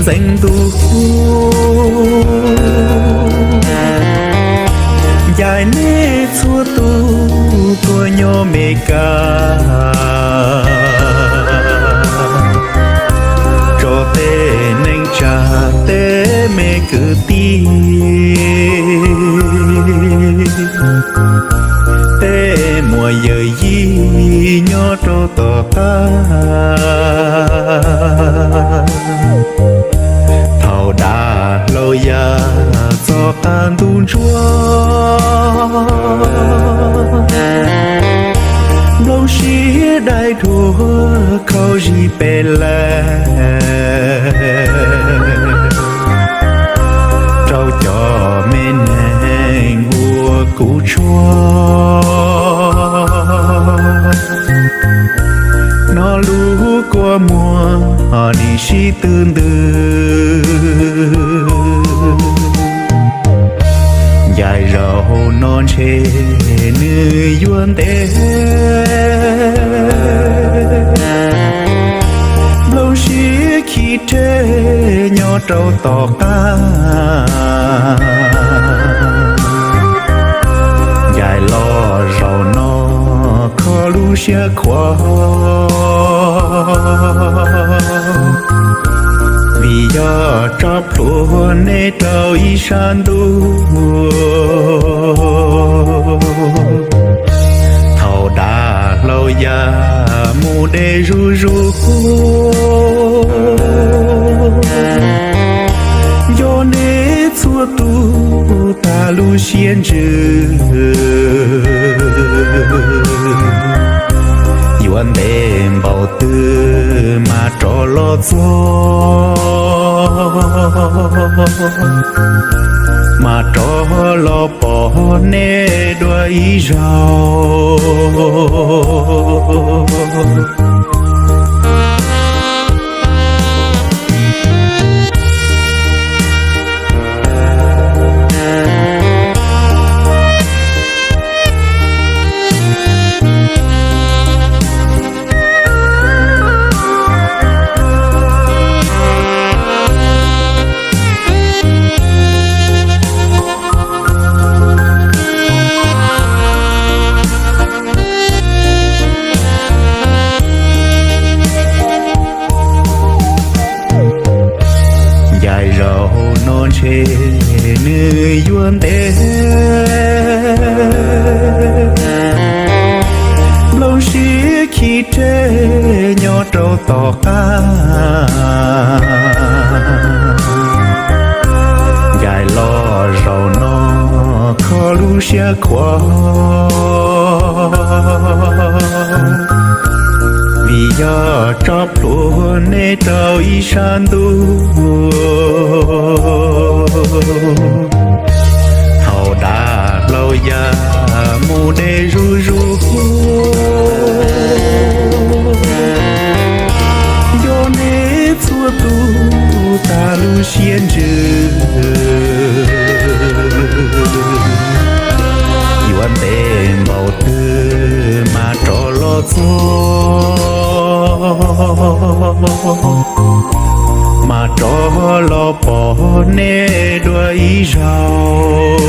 Txeev ntuj hu, ncaim nej txhua tus tuaj nyob Mes Kas, tso tej neej tsa tej me kwv tij, tej muam yawm yij nyob rau tom qab. Thaum dav hlau ya txog qab ntuj ntsuab, nplooj siab dai dhuav khau zis pes lawm, rau cov me neeg uas kuv tshuab. Hnov lub kua muag nim sib tw ntws, ncaim zaum no ntshe nws yuav ntev. Nplooj siab khi rhe nyob rau tom qab, ncaim los zaum no kho lub siab khuav, vim yog tso plhuav nej rau ib sab ntuj. Thaum dav hlau ya mus de zuj zus, nco nej txhua tus tas lub siab ntsws, yuav ntev npaum twg mas rov los txog, mas rov los pom nej dua ib zaug. Ncaim zaum no ntshe nws yuav ntev, nplooj siab khi rhe nyob rau tom qab, ncaim los zaum no kho lub siab khuav, vim yog tso plhuav nej rau ib sab ntuj. Thaum dav hlau ya mus de zuj zus, nco nej txhua tus tas lub siab ntsws, yuav ntev npaum twg mas rov los txog, mas rov los pom nej dua ib zaug.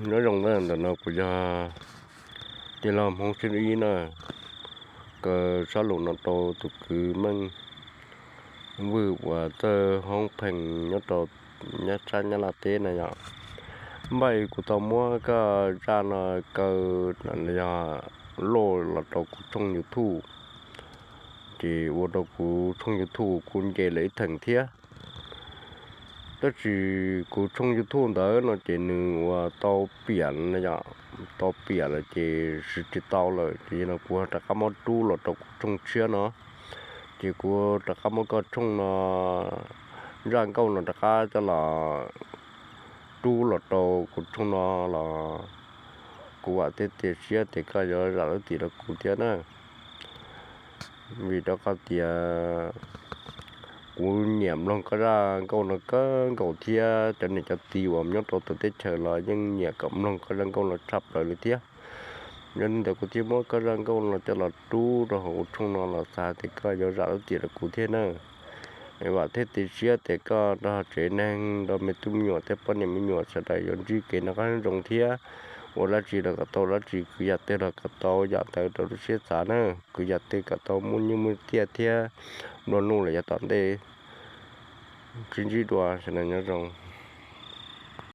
Nyob zoo na, ntawm no kuv yog tij laug Hmoob Xib Ib na, kaw sab lus no rau tus kwv Meej Vwj uas txawj hoob pheej nyob rau sab Nyab Laj teb na yom. Npaj kuv tau muab koj zaj no kaw los yog load los rau kuv tshooj YouTube, ces ua rau kuv tshooj YouTube kuj nce lawm ib theem thiab. Tab sis kuv tshooj YouTube ntawd no ces nws ua tau piam, tau piam lawm ces siv tsis tau lawm ces no kuv rov qab muab rub los rau kuv tshooj tshiab no. Ces kuv rov qab muab koj tshooj no zaj nkauj no rov qab coj los rub los rau kuv tshooj no los kuv vam thiab cia siab tias koj yuav zam lub txim rau kuv thiab na. Vim rau qhov tias kuv nyiam mloog koj zaj nkauj no kawg nkaus thiab cov niam cov txiv uas nyob rau txawv teb chaws los yeej nyiam kom mloog koj zaj nkauj no tshaj plaws li thiab. Yog li ntawd kuv thiaj muab koj zaj nkauj no coj los rub rau hauv kuv tshooj no los xav tias koj yuav zam lub txim rau kuv thiab na. Vam thiab cia siab tias koj rau tsev neeg rau me tub me nyuam thiab poj niam me nyuam sawv daws yuav ntsib kev noj qab nyob zoo thiab ua dab tsi los kom tau dab tsi, kwv yam twg los kom tau yam ntawd rau lub siab xav na. Kwv yam twg kom tau muaj nyiaj muaj txiaj thiab nplua nuj lawm yav tom ntej. Sib ntsib dua, sawv daws nyob zoo.